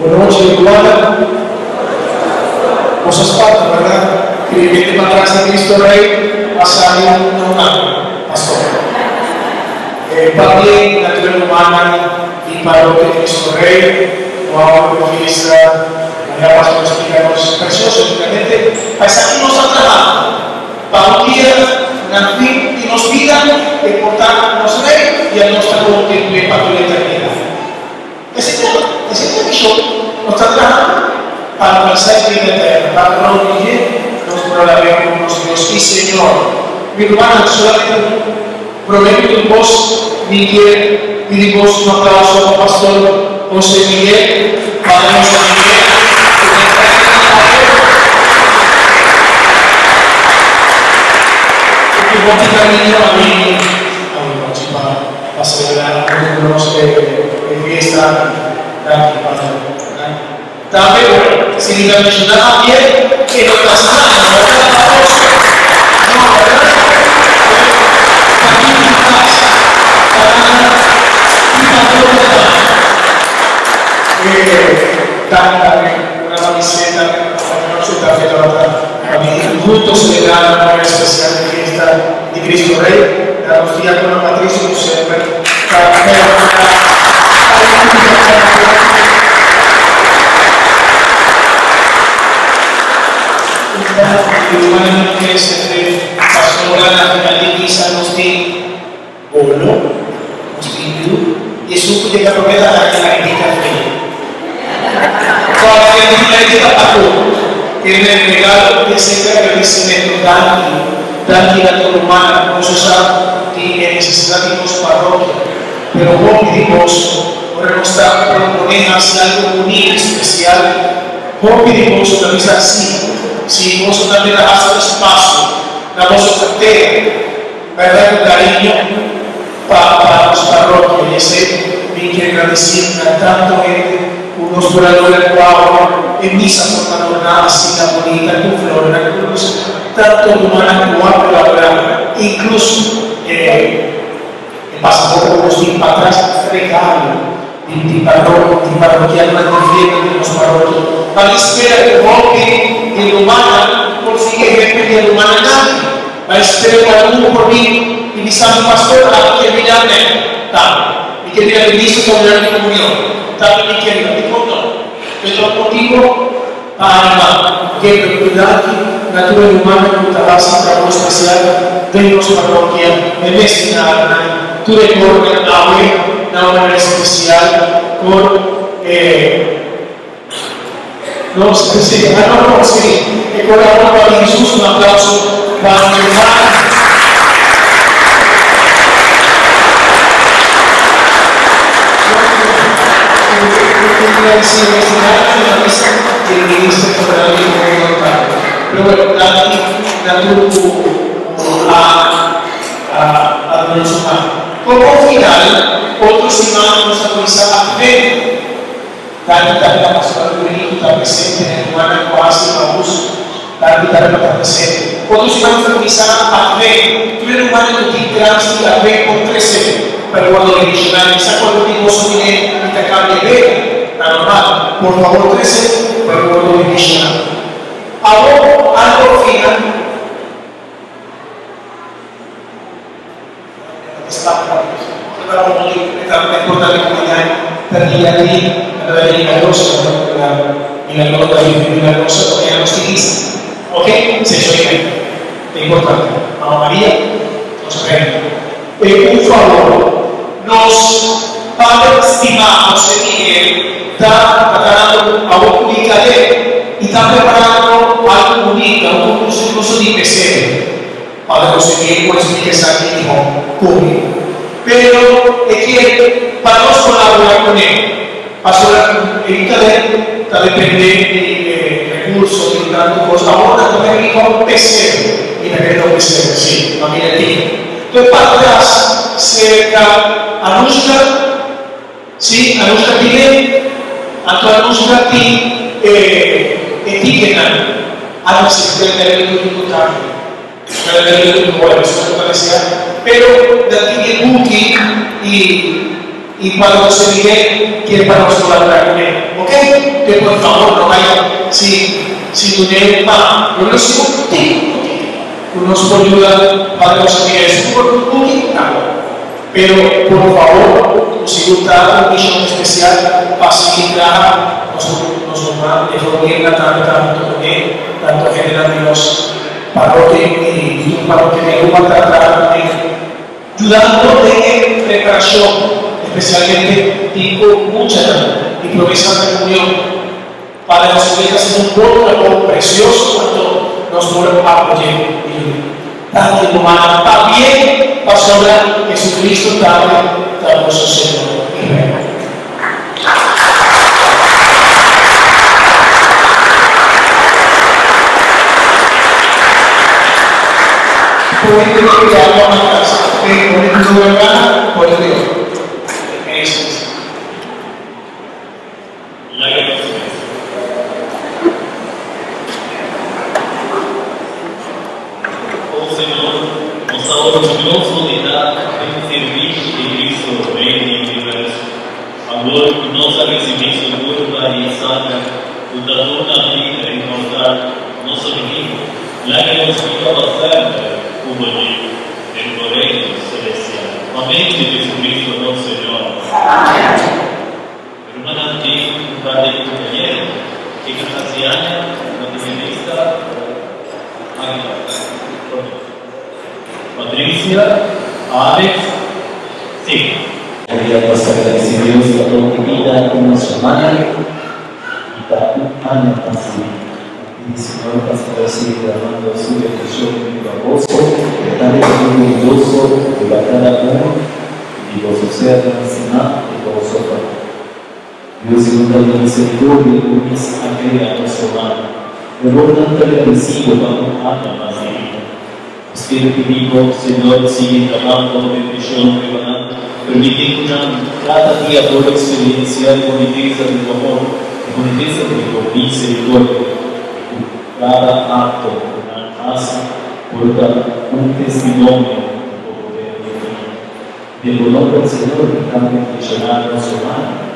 Buenas noches, hermana. Cosas faltan, ¿verdad? Que para atrás de Cristo Rey, a salir un pastor. Para naturaleza humana y parroquia de Cristo Rey, wow, fiesta, la pastor explícanos precioso, realmente, aquí nos ha trabajado. Para un día, en fin, y nos pidan de portar los reyes. E mishon nos ta traha pa alkansá e bida eterno, pa reunir nos por alab'é komo nos Dios i Señor. Mi rumannan, solamente un promé ku tur kos, mi kier pidi bos un aplauso pa Pastor José Miguel, Padre José Miguel, ku ta enkargá di awe. Ku tur hopi kariño a bini awe nochi pa pa selebrá huntu ku nos e fiesta aki. Danki, Padre. Danki. Tambe bueno, si mi ta menshoná Javier, e no ta straño, no ta aplauso. No, bèrdat? Pero pa mi tin kas, pa nan tin parrokia tambe. E danki tambe una camiseta pa George tambe tabata pa mi hunto selebrá na manera espesial e fiesta di Cristo Rey. Na nos diakono Patricio ku semper ta percurá pa yuda parrokia. Rumannan crece pasobra na final di misa nos tin bolo, nos tin yu, y esun cu yega prome ta haña la indica fey. Todavia tin la indica paco, kende regalo di semper agradecimento danki, danki na tur rumannan, boso sa di e necesidad di nos parrokia, pero hopi di boso ora nos ta propone haci algo bunita, especial, Hopi di boso ta bisa si, si boso tambe ta hasta espasio na boso kartera, bèrdat ku kariño pa pa nos parrokia i esei mi ke gradisí na tantu hende ku nos por a logra ku awe e misa por ta adorná asina bunita ku flornan ku lus, tantu rumannan ku a kolaborá inkluso e E pasa poco nos tin patras regalo di di paro di parokianonan di fiel di nos parokia. Pa mi spera cu hopi di rumannan por sigui ehempel di e rumannan aki. Pa mi spera cu algun por bin y bisa mi pastor ami kier bira ne tambe. Mi kier bira ministro comunal di comunion tambe mi kier bira. Dicon no? Pero ta un motibo pa anima. Kende ku danki na tur e rumannan ku ta hasi trabou spesial den nos parokia e mes di Narnan, tur e kornan awe na un manera spesial kor e nos si ah no no si e kor awor pa di Hesus un aplauso pa nos rumannan. Y el ministro federal di gobierno tambe. Pero bueno, danki na tur cu a a duna su man. Como final, otro siman nos ta cuminsa Advento. Danki tambe na Pastor Alburini cu ta presente na e rumannan cu a haci abuso. Danki tambe pa ta presente. Otro siman nos ta cuminsa Advento. Tur e rumannan cu tin trans di Advento por trece pa e wordo bendicioná. Mi sa cu algun di boso tine y ta cambia beda. Ta normal. Por favor trece pa e wordo bendicioná. Awor algo final. Un favor, nos Padre stimá José Miguel ta tratando awor cu di Caleb y ta preparando algo bunita, un concurso incluso di pesebre. Padre José Miguel por explica esaki mihó ku mi. Pero e kier pa nos kolaborá kuné, pasobra e Caleb ta dependé di e rekurso di tantu kos. Awor nan ta bai riba un pesebre, mi ta kere ta un pesebre, sí, ma mi ta tin. Enton patras serka Anushka, sí, Anushka tine, anto Anushka tin e e tikenan, a nos sekretariado di diputado. Pero nan tin e buki y y pa nos Miguel kier pa nos colabora cu ne. Ok? Te por favor no haya si si dun'e un man. Lo nos sigur cu tin un buki cu nos por yuda pa nos Miguel. Si por un buki ta bon. Pero por favor cu sigur ta un mision especial pa sigui traha nos nos ruman e familia tambe ta hunto cu ne tanto hendenan di nos Parrokia di tur parrokia di Aruba ta traha den yudando den e preparashon. Especialmente digo mucha y promesa de comunión para nosotros haciendo un buen trabajo precioso cuando nos por apoyar. Tanto humano, está bien, pasó la Jesucristo también, estamos su Señor y Rey. Político que hago más casa, político de gana, político. Eso es. Oh Señor, nos ha orgulloso de dar en servicio de Cristo, Rey del universo. Amor nos ha recibido su curva y sangre, tu una vida inmortal, nos ha venido, la que nos viva para siempre, como en el reino celestial. Amén de Jesucristo, nuestro Señor. Amén. Hermana, un par de compañeros que hace años, no tiene vista, Patricia, Alex, sí. Quería pasar a Dios a toda mi vida, una semana y para un año más. Y Señor, pastor, sigue derramando su bendición y gozo, dale orgulloso de cada uno, y gozo sea encima y gozo para. Dios, según la misericordia, unís a crear nuestro hermano. El Lord te recibo para un año más de vida. Espíritu vivo, Señor, sigue derramando bendición, preparando, permitiendo cada día por experienciar boniteza de tu amor, boniteza de tu misericordia. Cada acto que hace porta un testimonio de tu poder divino. Del nombre del Señor, que también bendicionar nuestro hermano.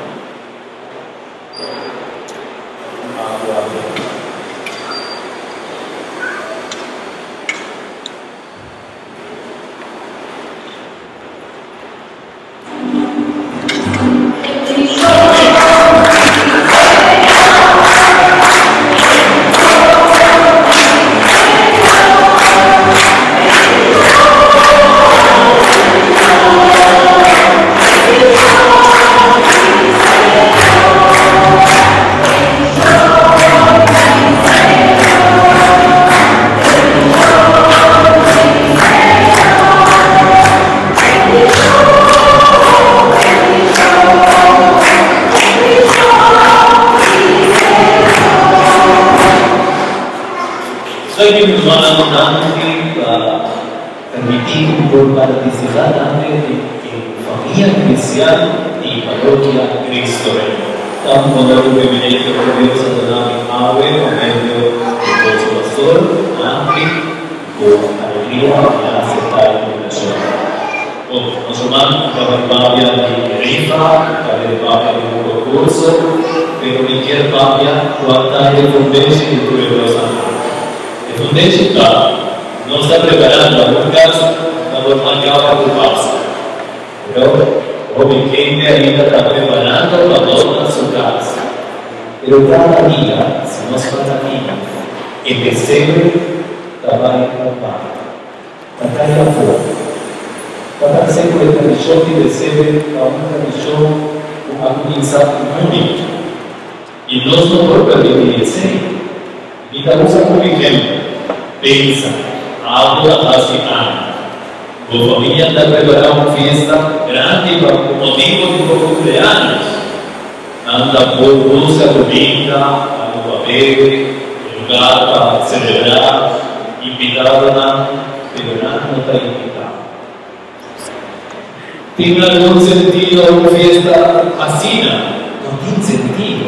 ¿Tiene algún sentido una fiesta así? No tiene sentido.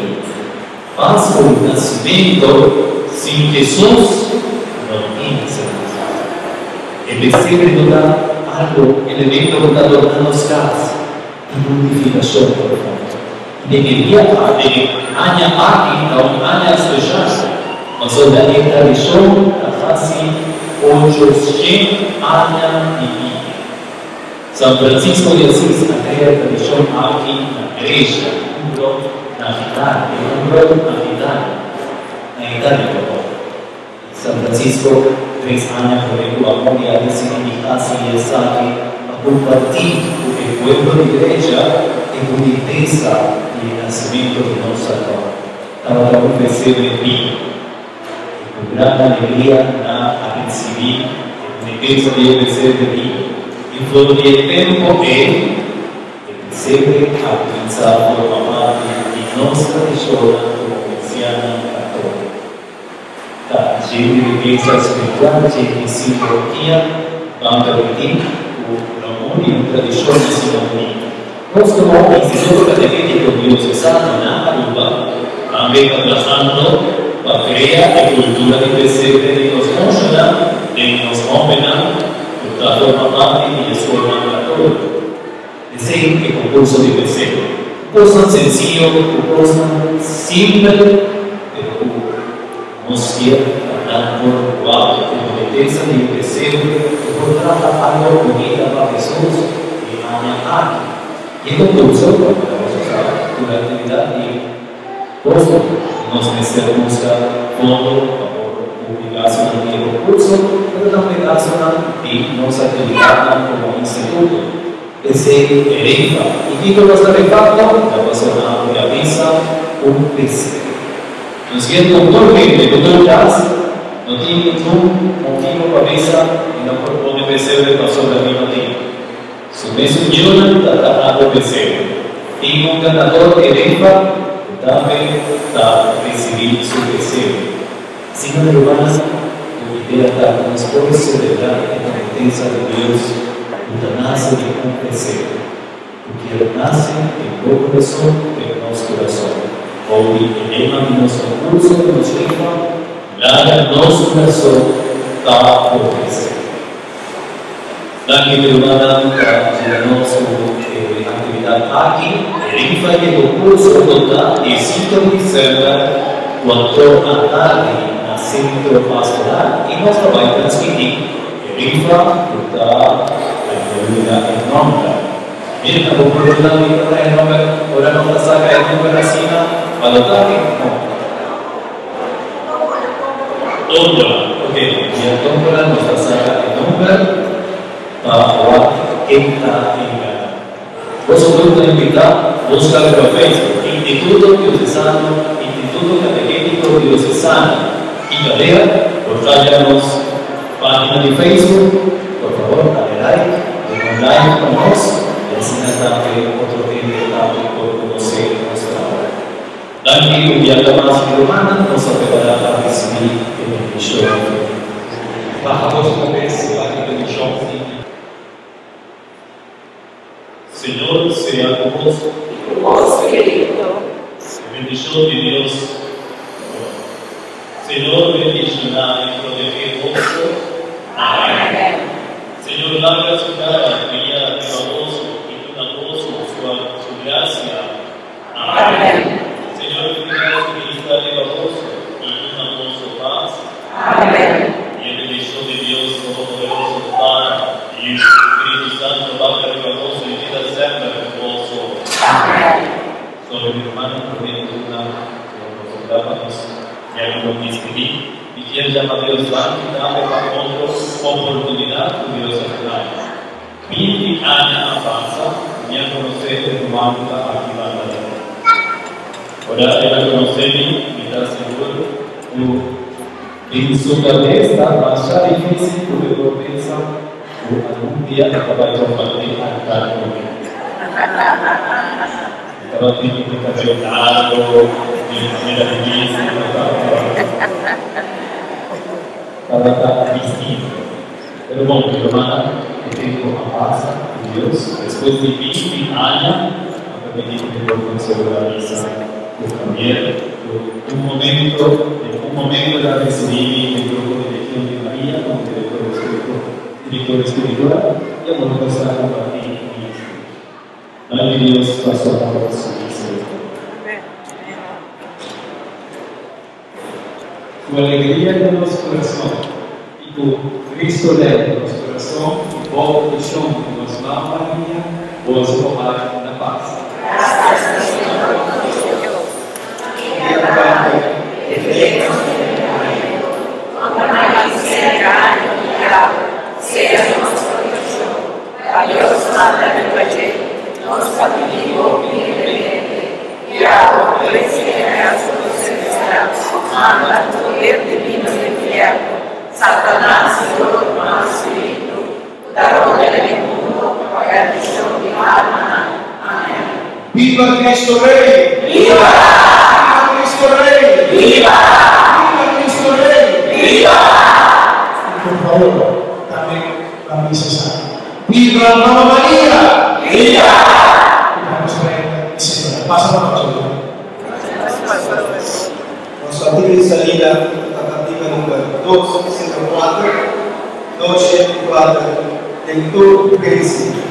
Pascua, un nacimiento sin Jesús, no tiene sentido. El pesebre no da algo, el elemento que está adornando las casas, identificación profunda. De que día de año aquí, a un año especial, nosotros la tradición casi 800 años de vida. San Francisco de Asís crea tradición aquí en la iglesia, un Navidad, un Navidad, Navidad de todo. San Francisco, 3 años por el amor y a decidir así es aquí, a compartir con el pueblo di drecha e bunitesa di e nasementu di nos Salbador. Tabata un pesebre bibu. I ku gran alegria nan a risibí e bunitesa di e pesebre bibu. I for di e tempu ei, e pesebre a kuminsá forma parti di nos tradishonnan komo kristiannan katóliko. Ta dje di rikesa spiritual dje di simbología ban permití ku no muri un tradishon asina bunita. Nos komo Instituto Katekétiko Diosesano na Aruba tambe ta trahando pa krea e kultura di pesebre di nos moshanan den nos hóbennan ku ta forma parti di e skolnan katóliko. Esei e konkurso di pesebre. Ku kosnan sensiyo, ku kosnan simpel, pero ku nos kier pa nan por wak e bunitesa di e pesebre i por traha algo bunita pa Hesus e aña aki. E konkurso, manera boso sa, tur aktividat di kosto i nos mester buska fondo pa por kubri gastunan di e konkurso, pero tambe gastunan di nos aktividatnan komo instituto. Esei e rifa. I kiko nos ta rifando? Ta pasobra ku e a bisa un pesebre. Nos kier ku tur hende ku tur kas no tin ningun motibu pa bisa mi no por pone pesebre pasobra mi no tin. Su mesun yunan ta trahando pesebre. Tin un ganador di rifa ku tambe ta risibí su pesebre. Asina, rumannan, ku idea ta ku nos por selebrá e bonitesa di Dios ku ta nase di un pesebre, ku kier nase den bo kurason, den nos kurason. Bou di e lema di nos konkurso di nos rifa, Laga nos kurason ta bo pesebre. Danki mi rumannan pa yuda nos ku e aktividat aki. E rifa di e konkurso lo ta di sinku di disèmber kuator atardi na Sentro Pastoral i nos ta bai transmití e rifa ku ta bai duna e nòmber. Mirna bo por yuda mi pa traha e nòmber ora nos ta saka e nòmber asina pa lo ta aki? No. Tómbola, ok, via tómbola nos ta saka e nomber pa wak ken ta e ganador. Boso tur ta invitá, buska riba Facebook, Instituto Diosesano, Instituto Katekétiko Diosesano i Kalea, por taya nos página di Facebook, por favor dale like, duna un like pa nos i asina tambe otro hende tambe por konosé nos trabou. Danki un biaha mas mi rumannan, nos a prepará pa risibí e bendishon di Dios. Baha boso kabes pa e bendishon di Dios. Señor sea ku boso. I ku bo spiritu. E bendishon di Dios ku bo. Señor bendishoná i protegé boso. Amèn. Señor laga su kara bria riba boso i duna boso su grasia. Amèn. Señor incliná su bista riba boso i duna boso pas. Amèn. I e bendishon di Dios Todopoderoso, Tata, Yu, Spiritu Santo baha riba boso i keda semper ku boso. Amèn. Sorry mi rumannan promé di duna nos un lugar pa nos ya ku lo dispidí. Mi kier jama Dios danki tambe pa otro oportunidat ku Dios a duna mi. 20 aña a pasa i mi a konosé e ruman ku ta aki banda di mi. Ora el a konosé mi, mi ta sigur ku den su kabes ta masha difísil ku e por pensa ku algun dia e ta bai kompartí altar ku mi. Mi tabatin mi kabei largu, mi manera di bisti tabata distinto. Pero bon, mi rumannan, e tempu a pasa ku Dios, despues di 20 aña, a permití ku mi por konselebra misa ku Javier, ku un momento, den un momento el a risibí mi den grupo di Legion di Maria komo direktor espiritual, direktor espiritual, i awor nos ta kompartí ministerio. Danki Dios pa su amor i su misericordia. Ku alegria den nos kurason i ku Cristo Rey den nos kurason i bou bendishon di nos Mama Maria, boso por bai na pas. Gracias Señor nos Dios. Sea nos proteccion, pa Dios manda riba dje. Cristo Rey! ¡Viva! ¡Viva Cristo Rey! ¡Viva! ¡Viva Cristo Rey! ¡Viva! Y por favor, también la misa sana. ¡Viva Mamá María! ¡Viva! Y nuestra Señora. Pasa la noche. Nos cantica di salida, la cantica numero 204, 204, del Tour Crazy.